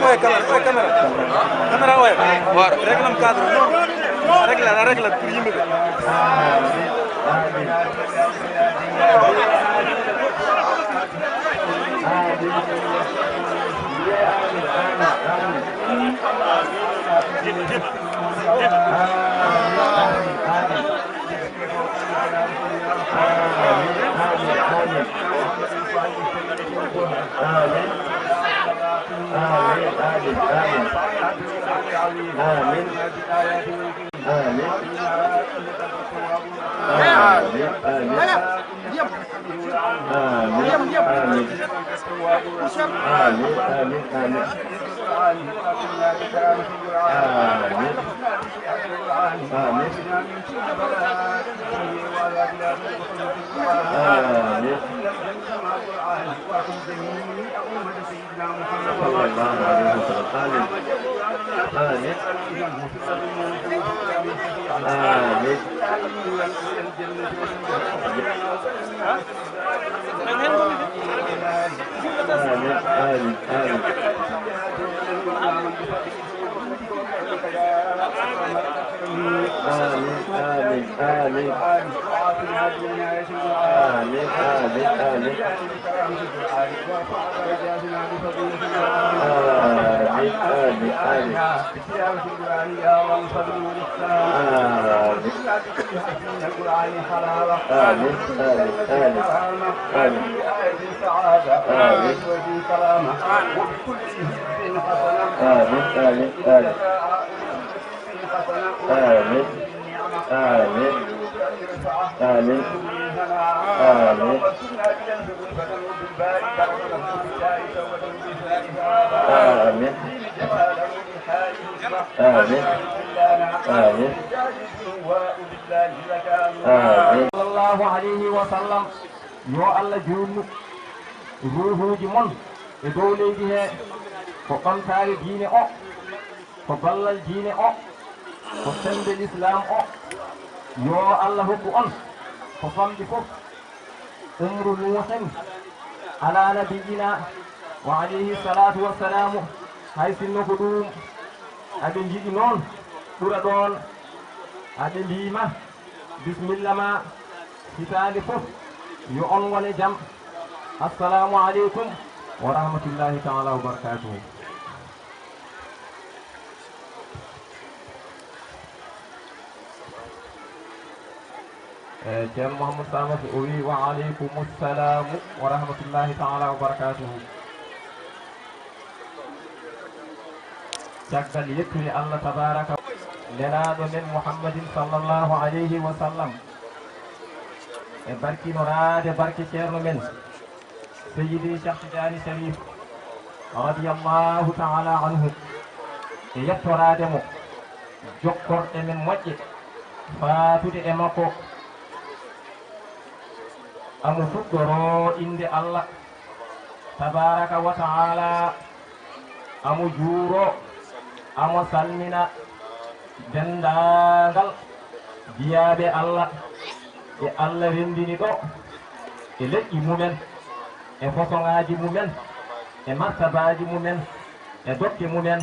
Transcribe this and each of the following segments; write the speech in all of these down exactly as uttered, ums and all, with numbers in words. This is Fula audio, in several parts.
Oya caméra, oya caméra. Caméra oya. Réglam cadre. Non. Régla, régla pour yimɓe ɓe. آمين. صلى الله عليه وسلم. آمين. آمين. آمين. آمين. آمين. آمين. آمين، آمين، آمين. آمين، آمين، آمين. آمين، آمين، آمين. آمين. آمين، آمين، آمين. آمين. آمين. آمين، آمين، آمين. آمين. آمين. آمين. آمين. آمين. آمين. آمين. صلى الله عليه وسلم. Yo Allah juulnu ruuhuuji mon e dow leydi he, ko ɓamtaare diine o, ko ballal diine o, ko semmbe lislaam o. Yo Allah hokku on ko famɗi fof, umru muusen, ala nabiyyina wa alayhi salatu wassalamu. Hay sinno ko ɗum aɓe njiɗi noon, ɓura ɗoon, aɓe mbiima, bismilla ma, hitaande fof yo on won e jam. Assalamu aleykum wa rahmatullahi taala wa barakatuhu. E, Ceerno Mouhamadou Samake o wi, "Wa aleykumu salamu wa rahmatullahi taala wa barakatuhu." Caggal yettude Allah tabaraka, Nelaaɗo men Muhammadin sallallahu alayhi wa sallam, e barkinoraade barke Ceerno men Seydi Cheikh Tidiane Sharif radiyallahu taala anhu, e yettoraade mo jokkorɗe men moƴƴe faatude e makko. Amo fuɗɗoroo innde Allah tabaraka wa taala, amo juuroo, amo salmina denndaangal jiyaaɓe Allah ɓe Allah renndini ɗo, e leƴƴi mumen, e fosoŋaaji mumen, e martabaaji mumen, e dokke mumen.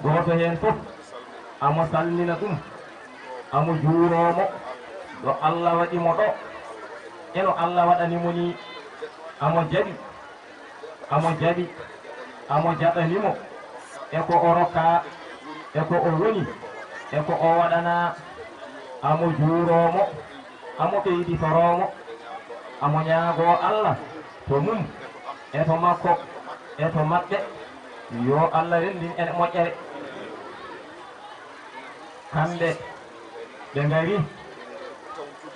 Gooto heen fof amo salmina ɗum, amo juuroo mo ɗo Allah waɗi mo ɗo, e no Allah waɗani mo nii. Amo jaɓi, amo jaɓi, amo jaɓani mo e ko o rokkaa, e ko o woni, e ko o waɗanaa. Amo juuroo mo, amo ɓeyditoroo mo, amo ñaagoo Allah to mum, e to makko, e to maɓɓe, yo Allah renndin en moƴƴere. Kamɓe ɓe ngari,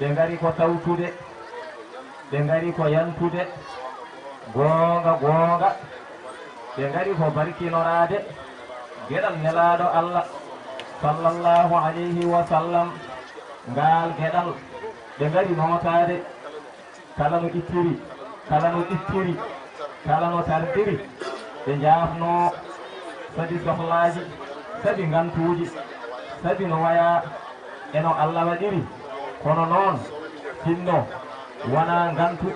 Ɓe ngari ko tawtude, ɓe ngari ko yantude, goonga, goonga. Ɓe ngari ko barkinoraade geɗal Nelaaɗo Allah, sallallahu alayhi wa sallam. Ngaal geɗal ɓe ngari nootaade, kala no ittiri, kala no ittiri, kala no tardiri, ɓe njaafnoo sabi sohlaaji, sabi ngantuuji, sabi no wayaa e no Allah waɗiri. Kono noon, sinno wonaa ngantu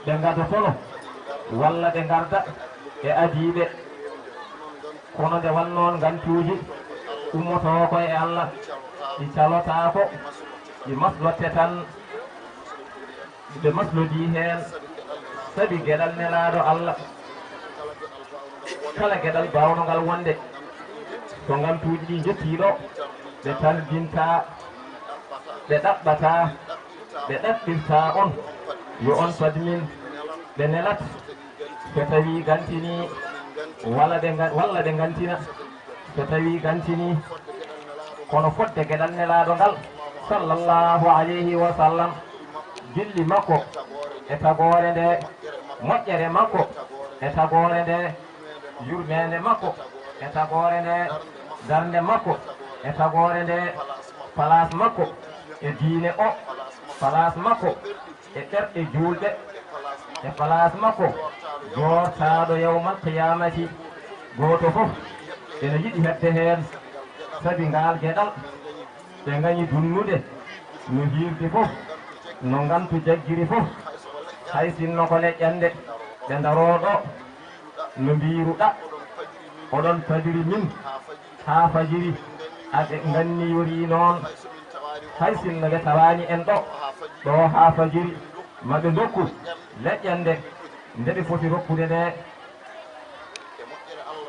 ɓe ngadotono, walla ɓe ngarda e adiiɓe, kono nde wonnoon ngantuuji ummotoo ko e Allah, ɗi calotaako, ɗi maslotte tan. Ɓe maslodii heen sabi geɗal Nelaaɗo Allah. Kala geɗal baawnongal wonde, so ngantuuji ɗi njettii ɗo, ɓe tardintaa, ɓe ɗaɓɓataa, ɓe ɗaɓɓirtaa on, yo on fadmin, ɓe nelat, so tawii gantinii, walla ɓe nga-, walla ɓe ngantina. So tawii gantinii, kono fodde geɗal Nelaaɗo ngal, sallallahu alayhi wa sallam, gilli makko e tagoore nde, moƴƴere makko e tagoore nde, yurmeende makko e tagoore nde, darnde makko e tagoore nde, palaas makko e diine o, palaas makko e ɓerɗe juulɓe, e palaas makko joortaaɗo yawmal qiyaamati. Gooto fof ene yiɗi heɓde heen, sabi ngaal geɗal ɓe ngañi dunnude, no hiirde fof, no ngantu jaggiri fof, hay sinno ko leƴƴannde ɓe ndaroo ɗo, no mbiiruɗaa, oɗon padiri min haa fajiri, aɓe nganniyorii noon, hay sinno ɓe tawaani en ɗo, ɗo haa fajiri, ma ɓe ndokku leƴƴannde nde ɓe foti rokkude nde.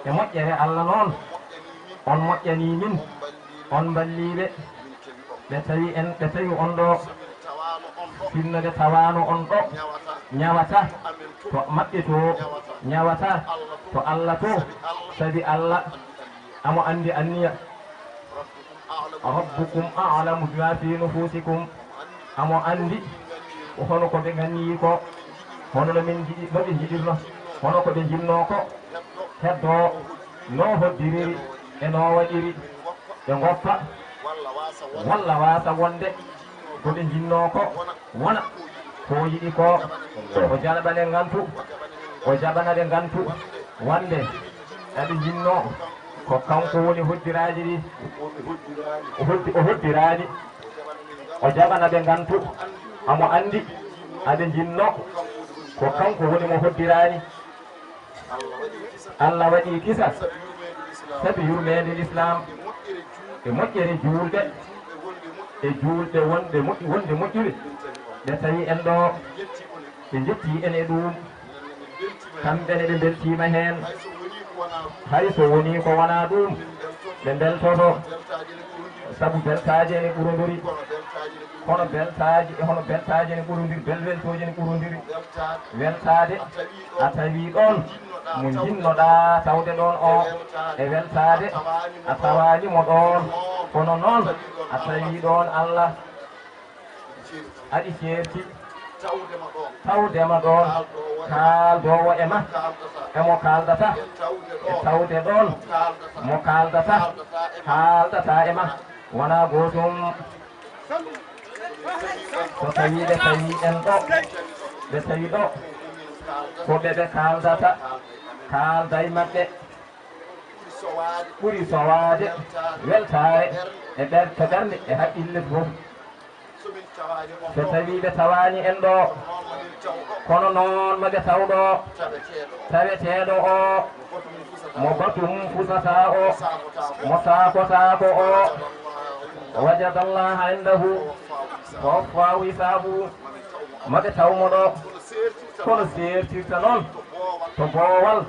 E moƴƴere Allah noon, on moƴƴanii min, on mballii ɓe, ɓe tawi en, ɓe tawi on ɗo, sinno ɓe tawaano on ɗo, ñawataa to maɓɓe to, ñawataa to Allah to, sabi Allah amo anndi anniya. Rabbukum a'lamu bima fi nufusikum. Amo anndi ko hono ko ɓe nganniyi ko, hono no min njiɗi, no ɓe njiɗirno, hono ko ɓe njinnoo ko, heddoo no hoddiriri e no waɗiri, ɓe ngoppa, walla waasa wonde ko ɓe njinnoo ko wona ko o yiɗi ko. O jaɓana ɓe ngantu, o jaɓana ɓe ngantu wonde aɓe njinnoo ko kanko woni hoddiraaji ɗi, o hoddi-, o hoddiraani, o jaɓana ɓe ngantu, amo anndi aɓe njinnoo ko kanko woni mo hoddiraani. Allah waɗi kisa sabi yurmeende Lislaam e moƴƴere juulɓe, e juulɓe wonɓe moƴƴi-, wonde moƴƴude. Ɓe tawi en ɗo, ɓe njetti en e ɗum. Kamɓe ne ɓe mbeltiima heen. Hay so wonii ko wonaa ɗum, ɓe mbeltoto. Sabu beltaaji ene ɓurondiri. Kono beltaaji, hono beltaaji ene ɓurondiri, belweltooji ene ɓurondiri. Weltaade a tawi ɗoon mo njiɗnoɗaa tawde ɗoon o e weltaade a tawaani mo ɗoon, kono noon a tawi ɗoon Allah aɗi ceerti tawde ma ɗoon kaaldoowo e ma e mo kaaldata e tawde ɗoon mo kaaldata haaldata e ma wonaa gootum. So tawii ɓe tawii en ɗo, ɓe tawii ɗo, ko ɓe ɓe kaaldata, kaalda e maɓɓe, ɓuri sowaade weltaare e ɓer-, to ɓernde e haqqille fof. So tawii ɓe tawaani en ɗo, kono noon ma ɓe taw ɗo, taweteeɗo o, mo batu mum fusataa o, mo saakotaako o, wajadallaha indahu, ko waffaahu hisaabuhu, ma ɓe taw mo ɗo. Kono seertirta noon to boowal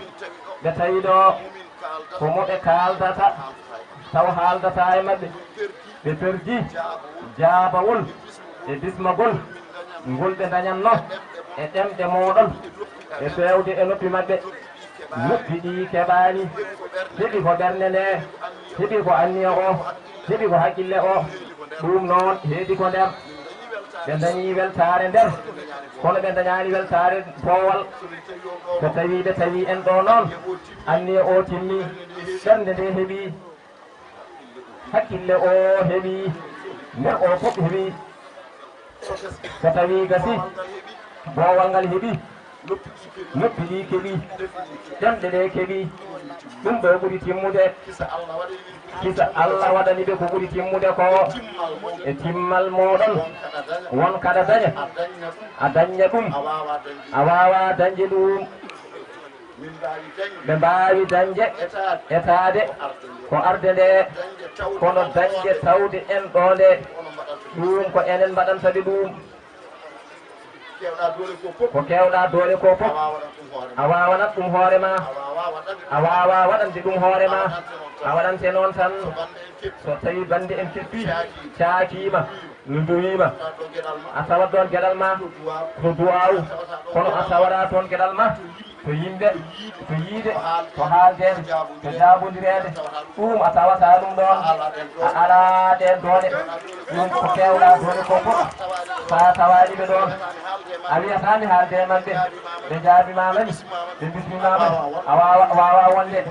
ɓe tawi ɗo, ko mo ɓe kaaldata, taw haaldataa e maɓɓe. Ɓe perdi jaabawol e bismagol ngol ɓe ndañatno e ɗemɗe mooɗon, e feewde e noppi maɓɓe. Noppi ɗi keɓaani, heɓi ko ɓernde nde, heɓi ko anniya o, heɓi ko haqqille o. Ɗum noon heedi ko nder. Ɓe ndañii weltaare nder, kono ɓe ndañaani weltaare boowal. So tawii ɓe tawii en ɗo noon, anniya o timmi, ɓernde nde heɓi, hakkille o heɓi, nder o fof heɓi. So tawii gasi, boowal ngal heɓi, noppi ɗi keɓi, ɗemɗe ɗe keɓi, ɗum ɗo ɓuri timmude. Kisa Allah waɗani ɓe ko ɓuri timmude ko e timmal mooɗon. Won kada daña, a dañna ɗum, a waawa dañde ɗum. Ɓe mbaawi dañde etaade ko arde nde, kono dañde tawde en ɗo nde, ɗum ko enen mbaɗanta ɓe ɗum. Ko keewɗaa doole ko fof, a waawanat ɗum hoore ma, a waawaa waɗande ɗum hoore ma, a waɗante noon tan. So tawii bannde en keppi, caakiima, no nduwiima, a tawat ɗoon geɗal ma ko duwaawu, kono a tawata toon geɗal ma ko yimɓe, ko yiide, ko haaldeede, ko jaabondireede. Ɗum a tawata ɗum ɗoon, a alaa ɗeen doole. Ɗum ko keewɗaa doole ko fof, so a tawaani ɓe ɗoon, a wiyataani haalde e maɓɓe, ɓe njaabimaama ni, ɓe mbismimaama ni, a waawa, waawa wonde.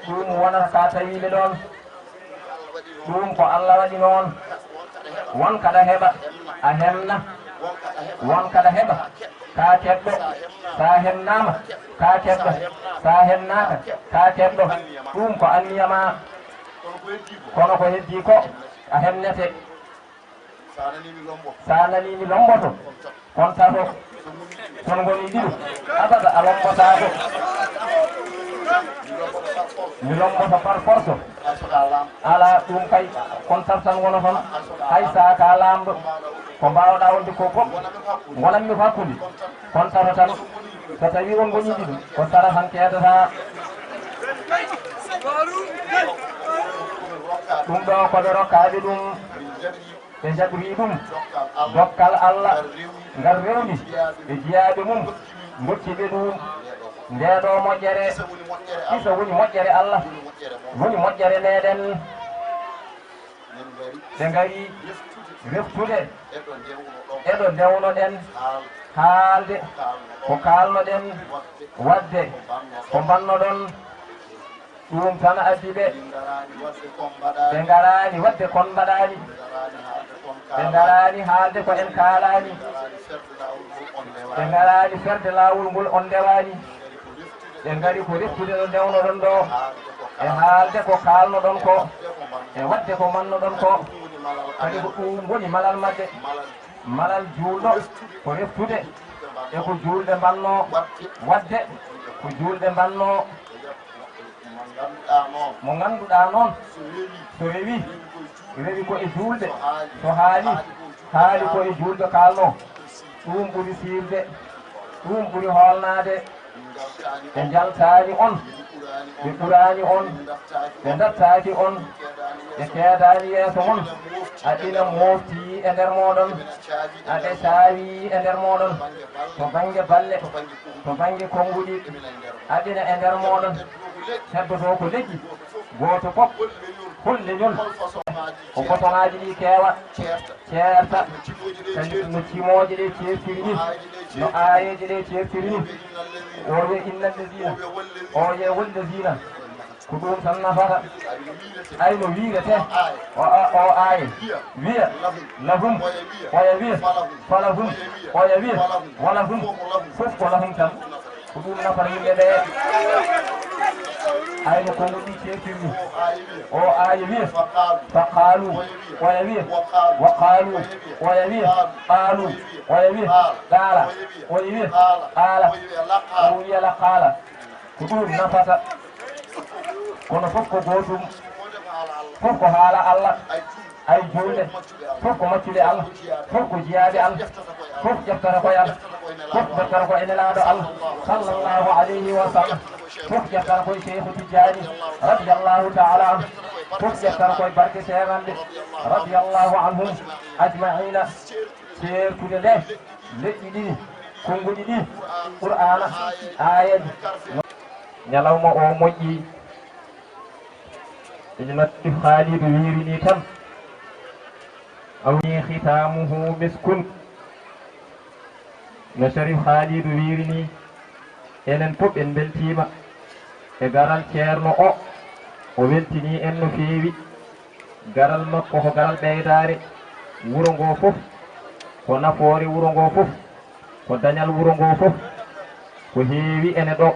Ɗum wonata ka tawi ɓe ɗoon. Ɗum ko Allah waɗi noon. Won kaɗa heɓa, a hemna. Won kaɗa heɓa, ka keɓɗo. Sa hemnaama, ka keɓɗo. Sa hemnaaka, ka keɓɗo. Ɗum ko anniya ma. Kono ko heddii ko, a hemnete. Sa nanii mi lomboto, kon tato. Son ngoni ɗiɗo, abada a lombotaako. Mi lomboto par force. Alaa ɗum kay, kon tartan ngono ton. Hay sa ka laamɗo, ko mbaawɗaa wonde ko fof, ngonanmi ko hakkunde. Kon tato tan, so tawii on ngonii ɗiɗo, ko sara tan keedata. Ɗum ɗo ko ɓe rokkaaɓe ɗum. Ɓe njaɓrii ɗum dokkal Allah ngal rewni e jiyaaɓe mum, ndokki ɓe ɗum. Ndee ɗoo moƴƴere, hisa woni moƴƴere Allah, woni moƴƴere meeɗen. Ɓe ngari reftude e ɗo ndewnoɗen haalde ko kaalnoɗen waɗde ko mbannoɗon. Ɗum tan addi ɓe. Ɓe ngaraani waɗde kon mbaɗaani. Ɓe ngaraani haalde ko en kaalaani. Ɓe ngaraani ferde laawol ngol on ndewaani. Ɓe ngari ko reftude ɗo ndewnoɗon ɗo, e haalde ko kaalnoɗon ko, e waɗde ko mbannoɗon ko. Kadi ko ɗum woni malal maɓɓe. Malal juulɗo ko reftude e ko juulɓe mbannoo waɗde, ko juulɓe mbannoo. Mo ngannduɗaa noon, so rewi, rewi ko e juulɓe, so haali, haali ko e juulɓe kaalnoo. Ɗum ɓuri siirde, ɗum ɓuri hoolnaade. Ɓe njaltaani on, ɓe ɓuraani on, ɓe ndattaaki on, ɓe keedaani yeeso mon. Aɗa ina moofti e nder mooɗon, aɗa caawi e nder mooɗon, to bannge balle, to bannge konnguɗi, aɗa ina e nder mooɗon. Heddotoo ko leƴƴi, gooto fof, hol leñol, ko façon ŋaaji ɗi keewa. Ceerta. Kañum no cimooje ɗe ceertiri ni, no aayeeje ɗe ceertiri ni. O wiya, inna allazina, o wiya, wallazina. Ko ɗum tan nafata. Ay no wiirete. O, o, o aaye. Wiya. Lahum. Oya wiya. Falahum. Oya wiya. Walahum. Fof ko lahum tan. Ko ɗum nafata yimɓe ɓe. Ayno konnguɗi ceertirni. O aaye wiya, faqaalu. Oya wiya, waqaalu. Oya wiya, qaalu. Oya wiya, qaala. Oya wiya, qaala. O wiya, laqaala. Ko ɗum nafata. Kono fof ko gootum. Fof ko haala Allah. Ay juulɓe, fof ko maccuɓe Allah, fof ko jiyaaɓe Allah, fof ƴeftata koye Allah, fof ƴeftata koye Nelaaɗo Allah, sallallahu alayhi wa sallam, fof ƴeftata koye Seeku Tijjaani, radiyallahu taala anhu, fof ƴeftata koye barke seenanɓe, radiyallahu anhum ajmaina. Ceertude nde, leƴƴi ɗiɗi, konnguɗi ɗi, Qur'aana, aayeeje. Ñalawma o moƴƴi. Ina Haalidu wiiri ni tan, awni khitamuhu miskun, No Sharif Haaliidu wiiri nii, enen fof en mbeltiima e garal ceerno o. O weltinii en no feewi. Garal makko ko garal ɓeydaare wuro ngoo fof, ko nafoore wuro ngoo fof, ko dañal wuro ngoo fof, ko heewi ene ɗo.